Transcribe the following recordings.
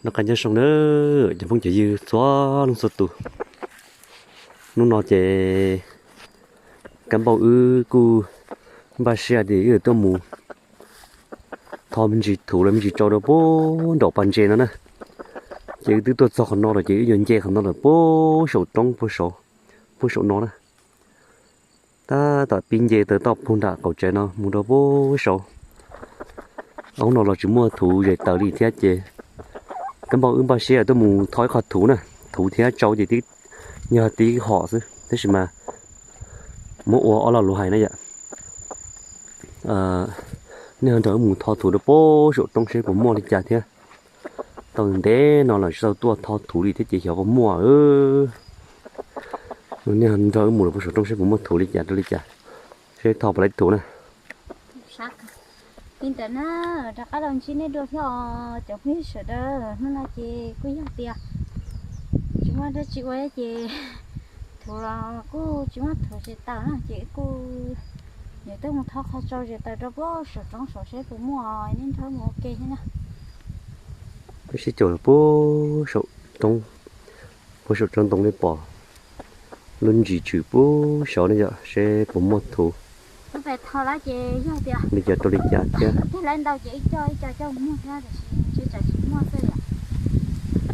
Noj qab nyob zoo na, cov phooj cov ywg txhua leej txhua tus. Hnub no ces kab npauj wb kuj npaj siab tias wb yuav tuaj mus tho me ntsis thuv los me ntsis tsau rau puag nraum pas ntses no na. Ces wb twb tuaj txog qhov no lawm ces wb yuav nce qhov no lawm puag saum roob, puag saum no na. Tab tom pib nce tawm toj puag nram qaum tsev no mus rau puag saud. Hnub no los tsis muaj thuv zes taws li thiab ces kab npauj wb npaj siab tuaj mus tho ib qho thuv na, thuv thiab tsau ces tib, yog tib hom xwb tab sis mas muab ua ob lo lus hais na yom. Nej ho nrog wb mus tho thuv rau puag saum roob seb puas muaj li cas thiab. Tau ntev no lawm tsis tau tuaj tho thuv li thiab ces xyov puas muaj. Nej ho nrog wb mus rau puag saum roob seb puas muaj thuv li cas rau li cas, seb tho puas tau thuv na. Li ntawd na, rov qab los ntsib nej dua thiab os cov phooj ywg sawv daws. Hnub no ces kuj yog tias tsis muaj dab tsi ua ces thuv los kuj tsis muaj thuv zes taws na ces kuj yuav tuaj mus tho qhov tsau zes taws rau puag saum roob saud seb puas muaj, nej nrog mus ua ke thiab na. Wb sib caum puag saum roob, puag saum tsob ntoo nej pom lub ntsis tswm puag saud ne yom, seb puas muaj thuv li cas rau li cas thiab.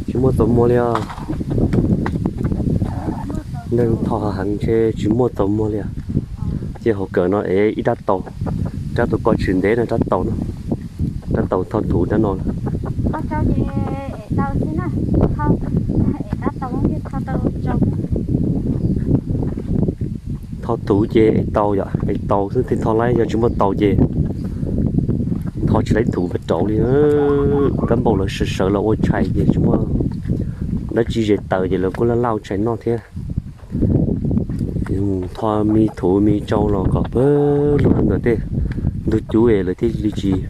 Tsis muaj txaus muag li os. Neeg tho heev ntshe tsis muaj txaus muag li os. Ces hauv kawm no es ib rab taus, rab tus ko tshwm ntev no, rab taus no, rab taus tho thuv rab no. Tho thuv ces es taus yom, es taus xwb thiaj tho laib, yog tsis muaj taus ces tho tsis laib thuv npaj rauv li. Kab npauj lawv sawv sawv los ua tshais ces tsis muaj dab tsi zes taws ces lawv kuj laj laj ua tshais noj thiab. Tho me thuv me tsau los kom pawg lug rau ntawm tej ntug cub es lawv thiaj li tsis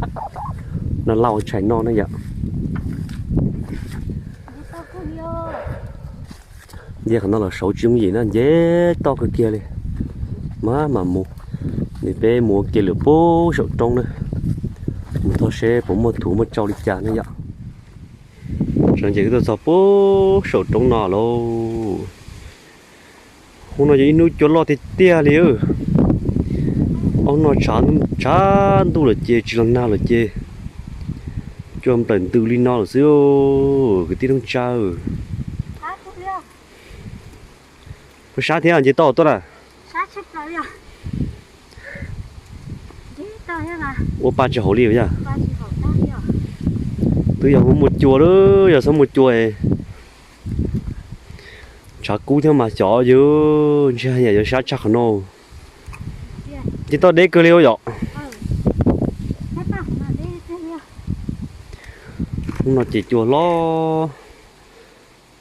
laj laj ua tshais noj na yom. Nce qhov no los saud tsis yooj yim na, nce toj kawg kiag li. Mas mas mus, nws peb mus ua ke lawm puag saum roob na, mus tho seb puas muaj thuv muaj tsau li cas na yom. Sawv ntsees wb tuaj txog puag saum roob no lauj. Hnub no yog ib hnub cua loj tiag tiag li. Ob hnub no tshav ntuj lawm ces tsis los nag lawm ces cua nplawm ntws li no lawm xwb kwv tij neej tsa. Puas sab thiab nce toj tuaj na? Ua pa tsis haum li yog. Twb yog muaj cua lawm, yog txhob muaj cua es tshav kub thiab mas xyov yog ntshe yam yuav sab tshaj qhov no. Ces toj deb kawg li yom. Hnub no ces cua hlob,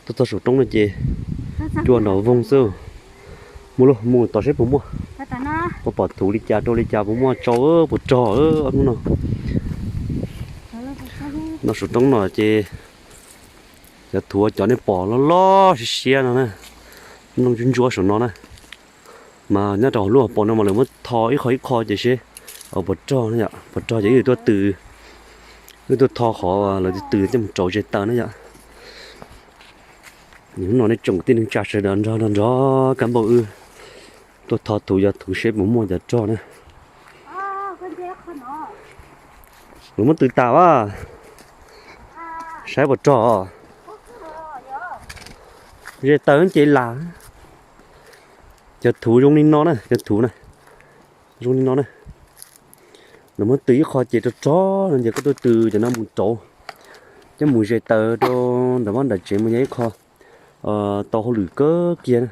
tuaj txog saum roob no ces cua nrov voog xwb. Mus lauj, mus tom seb puas muaj, puas pom thuv li cas rau li cas, puas muaj tsau puas rog hnub no. No saum roob no ces cov thuv cov nej pom loj loj siab siab no na, nplooj ntsuab ntsuab saum no na. Mas nyob rau hauv lub hauv paus no mas lawv muab tho ib qho ib qho ces seb puas rog na yom, puas rog ces wb tuaj tw, wb tuaj tho qhov lawv tw coj mus rauv zes taws na yom. Hnub no nej tsoom kwv tij neej tsa sawv daws nrog nrog nrog kab npauj wb tuaj tho thuv, yog thuv seb puas muaj cov rog na. Lawv muab tw tas a, saib puas rog. Zes taws ces lam, cov thuv zoo li no na, cov thuv na, zoo li no na. Lawv muab tw ib qho ces rog rog no ces koj tuaj tw cov no mus rauv, coj mus zes taws rau nram vaj nram tsev mas yog ib qho tau hauj lwm kawg kiag na.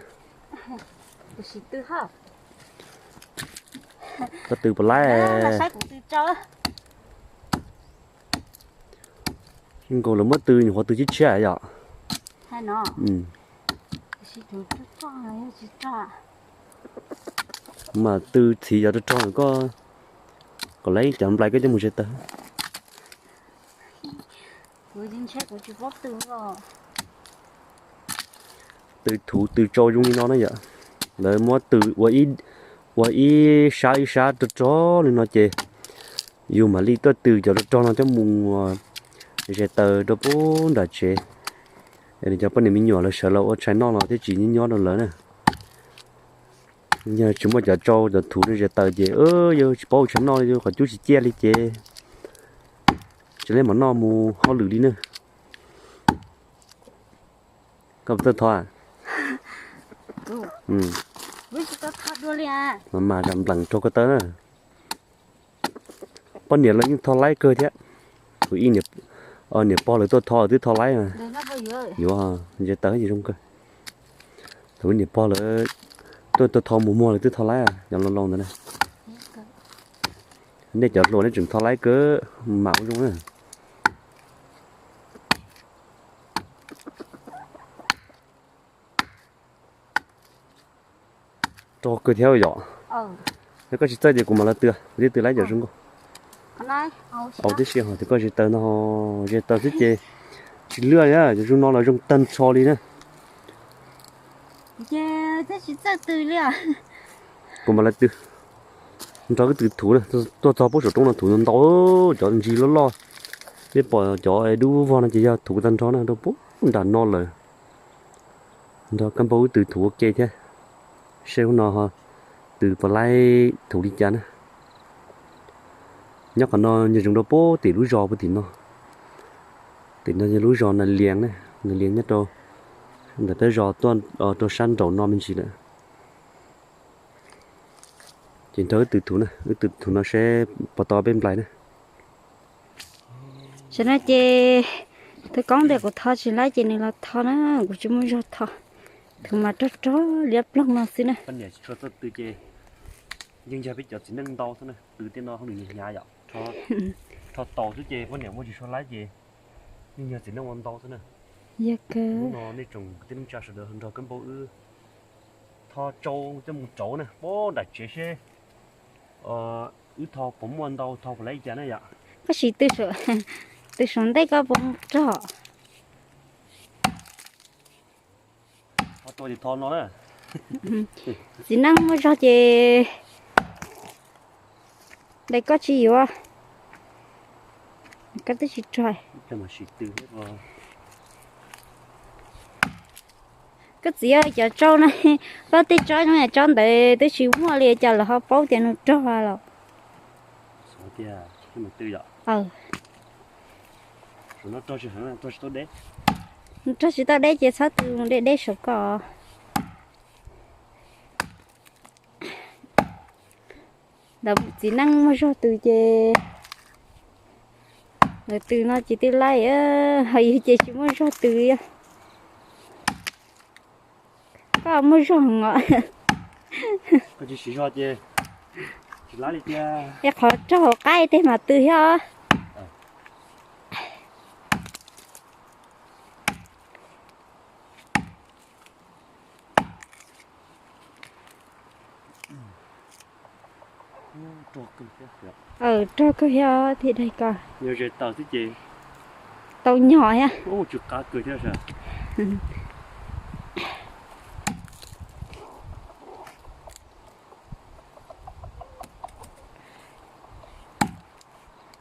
Koj tw puas laib? Nkaus lawv muab tw nyuam qhuav tw tshiab tshiab yom. Mas tw txhiv cov rog rog koj, kom laib cov nplai koj coj mus zes taws. Tw thuv tw tsau zoo li no na yom. Lawv muab tw ua ib sab ib sab rog rog li no ces yus mam li tuaj tw cov rog rog no coj mus Ze taws rau pub nram tsev. Nws cov poj niam me nyuam lawv sawv los ua tshais noj los thiaj tsis nyob nyob rau lawv na. Yog tsis muaj cov tsau cov thuv no ze taws ces yus tsis paub ua tshais noj li, qhov cub tsis ciaj li ces tsis li mam noj mus hauj lwm li na. Koj puas txawj thov? Mas mas zam nplees rau ko taw na. Poj niam lawv yeej tho laib kawg thiab. Kuv ib niam pog lawv tuaj tho lawv twb tho laib. Yuav ze taws ces zoo kawg. Thaum niam pog lawv tuaj tuaj tho mus muag lawv twb tho laib, cov loo loo ntawd na. Nej cov hluas nej tseem tho laib kawg, mam ua zoo na. Rog kawg thiab yom. Yog koj tsis txawj ces kuv mam los tw, kuv twb tw laib cov zoo nkauj. Au tib si ho tias koj ze taws no, ze taws xwb ces tsis lwj li, cov zoo no los zoo tag nrho li na. Kuv mam los tw. Nrog wb tw thuv na, tuaj txog pub saum roob no thuv ntau ntau, cov ntsis loj loj. Peb pom cov dub vog no ces yog thuv tag nrho na, rau pub nram no lawm. Nrog kab npauj wb tw thuv ua ke thiab, seb hnub no tw puas laib thuv li cas na. Nyob qhov no nyob zoo rau pub tim lub zos puag tim no. Tim no yog lub zos Nas Lias na, Nas Lias nyob rau ntawm peb zos tuaj rau sab nraum no me ntsis lawm. Ces nrog wb tw thuv na, wb tw thuv no seb puas tau peb nplais na. Tam no ces tus koob tias kuv tho tsis laib ces nws los tho na, kuv tsis muaj zog tho. Thuv mas rog rog liab ploog no xwb na. Poj niam tsis tshua txawj tw ces yeej yog peb cov txiv neej ntau xwb na, tw tej no hauj lwm hnyav yom. Rho taus xwb ces poj niam muaj tsis tshua laib ces yeej yog txiv neej ua ntau xwb na. Yog kawg. Hnub no nej tsoom kwv tij neej tsa sawv daws nrog kab npauj wb tho tsau coj mus rauv na, pub nram tsev seb wb tho puas muaj ntau, tho puas laib li cas na yom. Koj sim tw saum ntej koj puas rog. Txiv neej muaj zog ces dais koj tsis yuav, koj twb tsis rog. Koj txiv, cov tsau no, koj tej tsob no tsob ntawd twb tsis muaj li cas los ho paub tias nws rog los? Rog tsis tau deb ces txhob tw deb deb saum koj. Lawv txiv neej muaj zog tw ces lawv tw no ces twb laib, ho yus ces tsis muaj zog tw li. Koj muaj zog os. Es qhov rog hauv qab tej mas tw thiab. Rog kawg thiab thiaj dai koj. Tau nyog thiab.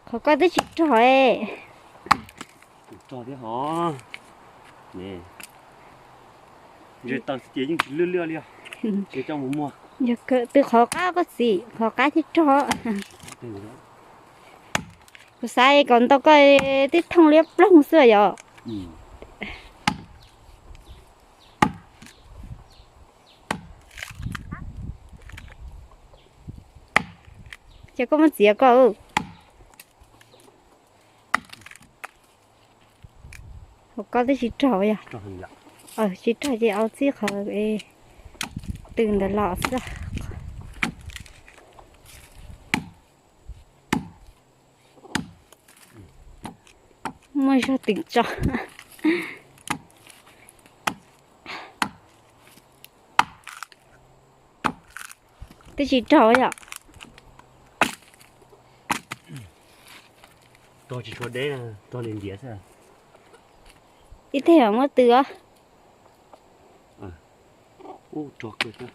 Qhov koj twb tsis rog. Rog thiab hov. Ze taws xwb ces yeej tsis lwj lwj li. Tsis coj mus muag. Yog kawg, tw qhov qab koj txiv, qhov qab thiaj rog. Kuv xav kom ntau koj twb thooj liab ploog xwb yom. Ces koj muab txiav koj. Hauv koj twb tsis rog yog? Tsis rog ces au txij qhov tw ntawd los xwb. Muaj zog twm tso. Twb tsis rog yom? Rog tsis tshua deb, rog li ntiav xwb. Ib teg muab tw os. Ub, rog kawg thiab.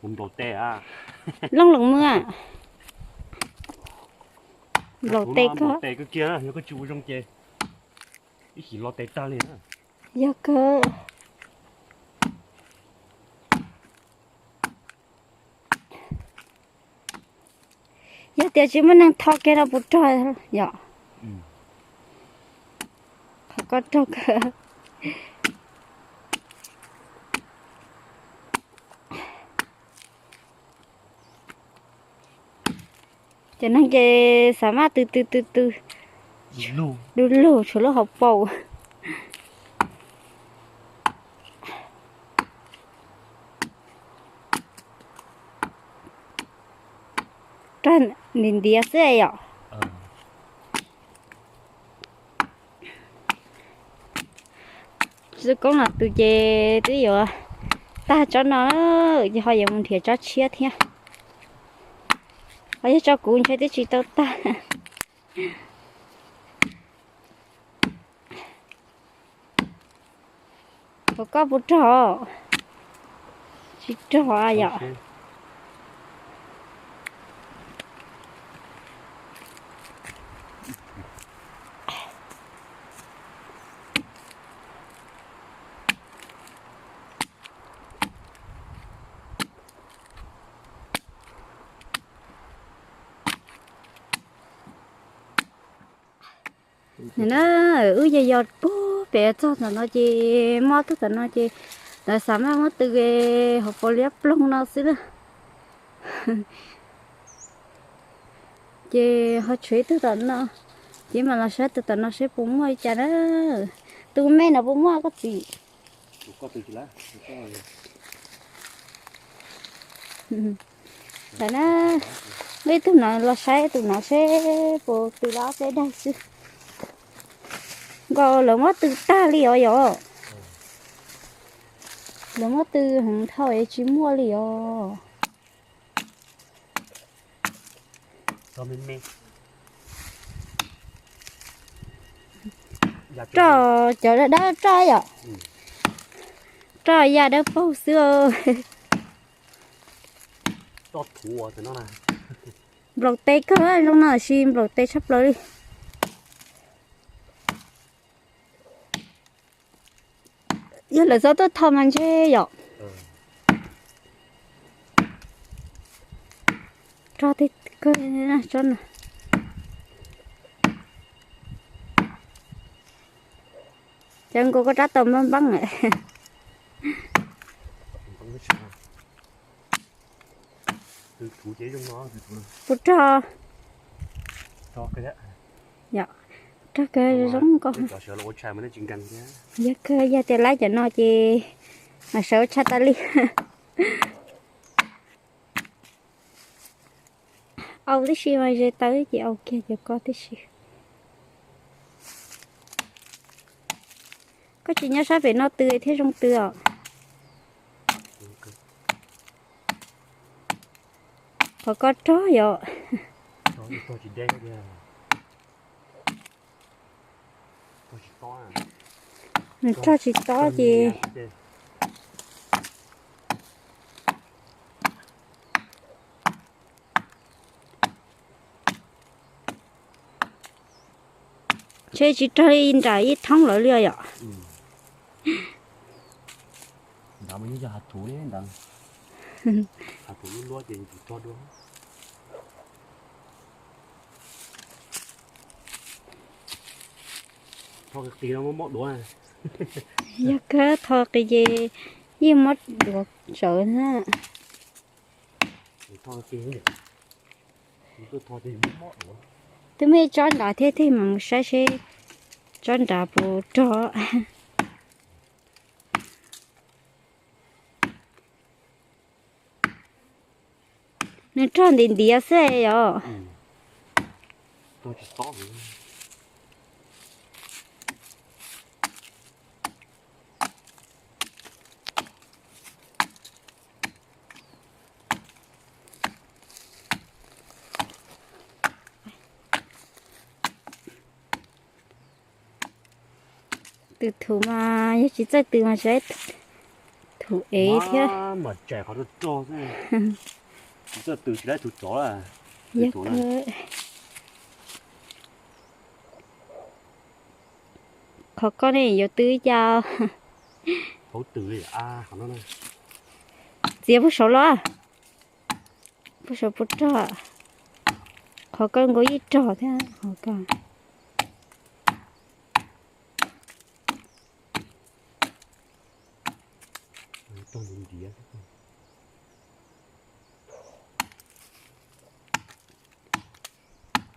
Nplaum tes a. Looj loos mw. Nplaum tes kawg. Nplaum tes kawg kiag na, yog koj tsis ua zoo ces ib chim lo tes tag li na. Yog kawg. Yog tias tsis muaj neeg tho kiag no puas rog yom? Qhov ko rog kawg. Cov neeg ces xav maj tw tw tw tw, du lug tshuav lub hauv paus. Rog ntiav ntiav xwb yom. Tsis koob los tus ces twb yuav tag tsob no, ces ho yuav mus nrhiav tsob tshiab thiab. Ho yog tso kuv ntshe twb tsis tau tag. Ua koj puas rog? Tsis rog yom. Na, wb yog yog pug pem txog tom no ces mob tug tom no ces lawv xav maj muab tw hauv paus liab ploog no xwb na. Ces ho tshuav ib tug tom no, ces mam los saib tug tom no seb puas muaj li cas na. Tus me no puas muaj koj txiv? Lawm na, muaj ib tug no los saib tus no seb puas tw los ob peb daig xwb. Nkaus lawv muab tw tag li os yom. Lawv muab tw heev dhau es tsis muaj li os. Roj cov dawb dawb roj yom. Roj ya dawb paug xwb. Nplaum tes kawg zoo no, sis nplaum tes tshaj plaws li. Yog lawv txhob tuaj tho mas ntshe yom. Rog tej kawg tsob no. Cov nkaus koj rab taus npab npaab. Puas rog? Yog, rog kawg zoo nkaus. Yog kawg, yog tias laib cov no ces mas sawv ua tshaj tas li. Au tib si mas ze tawv ces au kiag cov ko tib si. Koj tsis nyob sab pem no tw thiaj zoo tw os. Qhov ko rog yom. Nws rog tsis tob ces ntshe tsis rog li nram ib thoob lawm li os yom. Yog kawg, tho qis ces yeej mob duav tsawv na. Twb muaj ib tsob nrad thiab, thiaj mam mus saib seb tsob nrad puas rog. Nws rog ntiav ntiav xwb yom. Tw thuv mas yog tsis txawj tw mas tsis laib thuv ev thiab. Mas tsaim qhov rog rog xwb, tsis txawj tw tsis laib thuv tsov. Yog kawg. Qhov koj ne yuav twb ib co. Txiav puag saud los, puag saud puag rog. Qhov koj nkaus ib rog thiab qhov koj.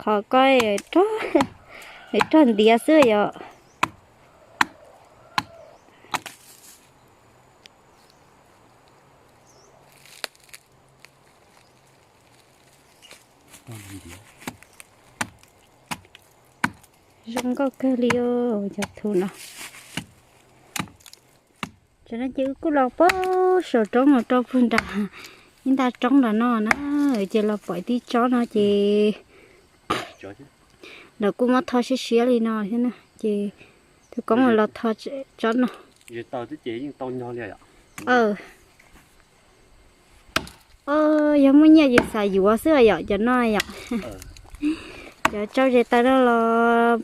Qhov koj rog ntiav xwb yom. Zoo nkauj kawg li os cov thuv no. Tam no ces wb kuj los puag saum roob los rau puag nram ib nta roob nram no na, ces los pom tib tsob no ces lawv kuj muab tho siab siab li no thiab na, ces tus koob los tho tsob no. Yog muaj nyiaj ces xav yuav xwb yom, cov no yom. Cov tsau zes taws no los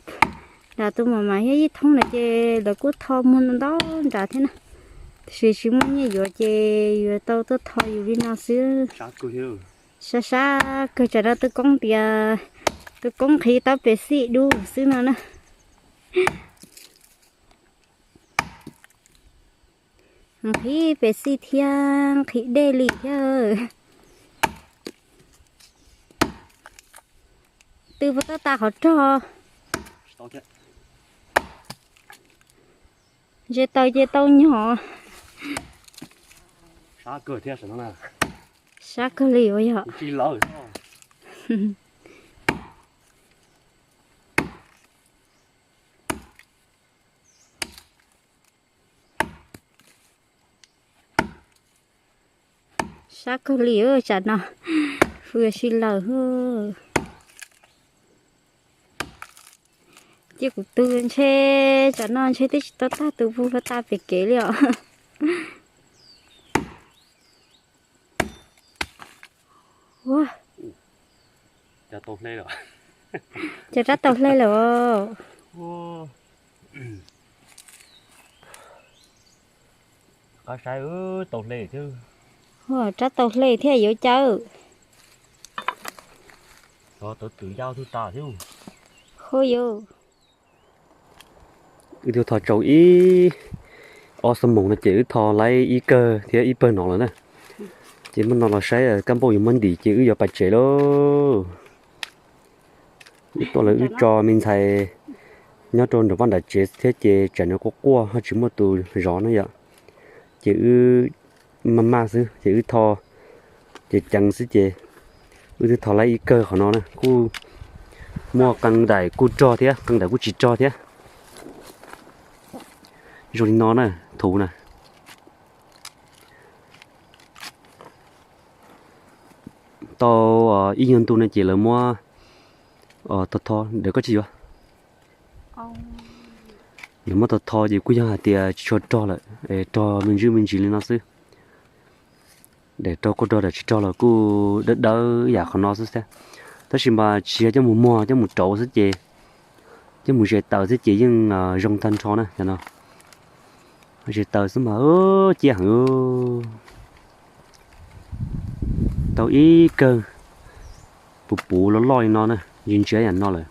nram tus mam mas thiab ib thoob na ces lawv kuj tho muag ntau nrad thiab na. Tiam sis tsis muaj nyiaj yuav ces yuav tau tuaj tho yus li no xwb. Sab sab kawg, tsam no tus koob tias tus koob nqhis tau pes xij dub xwb no na. Nqhis pes xij thiab nqhis dej li thiab. Tw puas tau tas qhov rog? Zes taws ces tau nyog. Sab kawg li uas yog. Sab kawg li tsam no, fwj si lawm. Cia kuv tw ntshe tsam no ntshe twb tsis tau tag tus puag tag pem kev li os. Cas rab tau hle lawm. Qab saib tau hle thiab. Rab tau hle thiab yuav caw. Tov tawv twm yau twg tas thiab. Hu yus. Wb twb tho tsau ib ob xuab moos no ces wb tho laib ib kawg thiab ib pawg no lawm na. Ces muab no los saib kab npauj yuav muab ntim ces wb yuav pais tsev lauj. Wb tuaj lawm wb tso me ntxhais nyob rau nram vaj nram tsev thiab ces tsam no quaj quaj ho tsis muaj tus zov na yom. Ces wb maj maj xwb ces wb tho ceev ceev xwb ces wb twb tho laib ib kawg qhov no na, kuj muaj qee daim kuj rog thiab qee daim kuj tsis rog thiab. Zoo li no na, thuv na. Tau ib nyuag ntu no ces lawv muab tho tho ntawm koj tsis yuav. Lawv muab tho tho ces kuj yog hais tias tsis tshua rog lawm, rog me ntsis me ntsis li no xwb. Daim rog kuj rog, daim tsis rog los kuj dawb dawb yam qhov no xwb thiab. Tab sis mas tsis yog coj mus muag, coj mus rauv xwb ces, coj mus zes taws xwb ces yeej zoo tag nrho na cov no. Zes taws xwb mas ciaj heev. Tau ib kawg puv puv loj loj li no na, ntsia ntsia yam no lawm.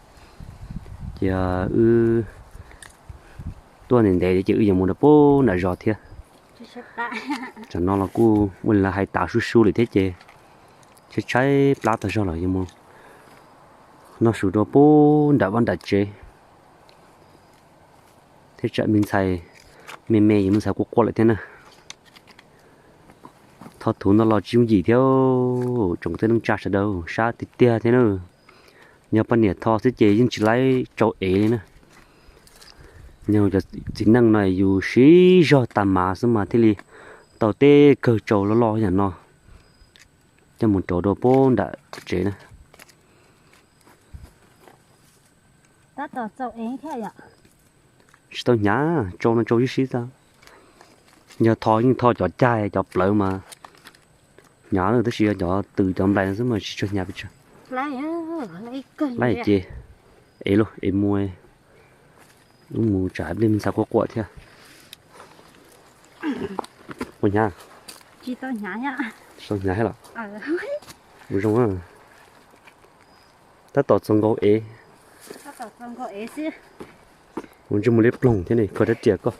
Ces wb tuaj ntev ntev ces wb yuav mus rau puag nram zos thiab. Tsam no los kuj ua li lawv hais tas su su lawm thiab ces tshaib tshaib plab tag zog lawm, yuav mus noj su rau puag nram vaj nram tsev. Thiab tsam me ntxhais me me ces me ntxhais quaj quaj lawm thiab na. Tho thuv no los tsis yooj yim thiab, tsoom teb neej tsa sawv daws, sab tiag tiag thiab na. Yog poj niam tho xwb ces yeej tsis laib tsau ev li na. Yog cov txiv neej no yus siv zog tas mav xwb mas thiaj li tau tej kawg tsau loj loj yam no coj mus rauv rau puag nram tsev na. Tsis tau hnyav, tsau no tsau sib sib xwb. Yog tho yeej tho cov cag cov plawv mas hnyav na, tab sis yog cov twm cov nplais no xwb mas tsis tshua hnyav pes tsawg. Laib ces ev lauj, ev mus. Wb mus tsam dej me ntxhais quaj quaj thiab. Ua hnyav, tsis tau hnyav los? Ua zoo, tab tom txaus nkaus ev. Mus ntsej muag liab ploog thiab ne, koj rab riam koj.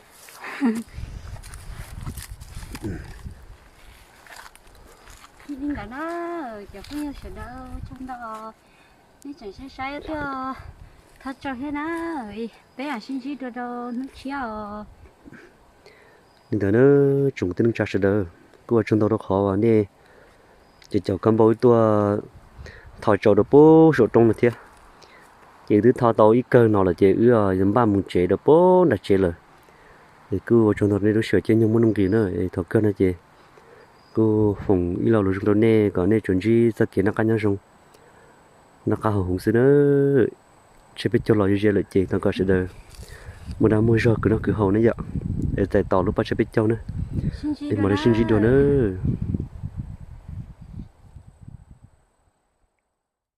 Li ntawd na, cov phooj ywg sawv daws, ua tsaug ntau, nej tseem saib saib thiab, thov txim thiab na, peb mam sib ntsib dua rau hnub tshiab os. Li ntawd na, tsoom kwv tij neej tsa sawv daws, kuj ua tsaug ntau rau qhov uas nej cov caum kab npauj wb tuaj tho tsau rau pem saum roob no thiab. Ces wb twb tho tau ib kawg no lawm ces wb yuav npaj mus tsev rau pem nram tsev lawm. Es kuj ua tsaug ntau nej lub sij hawm caij nyoog muaj nuj nqis na, es thaum kawg no ces kuj foom ib lo lus zoo rau nej kom nej tsuas ntsib txoj kev noj qab nyob zoo, noj qab haus huv xwb na. Tsheb peb caug los ze ze lawm ces thov kom sawv daws muaj dag muaj zog khwv noj khwv haus na yom. Es txais tos lub paj tsheb peb caug na, es mam li sib ntsib dua nawb.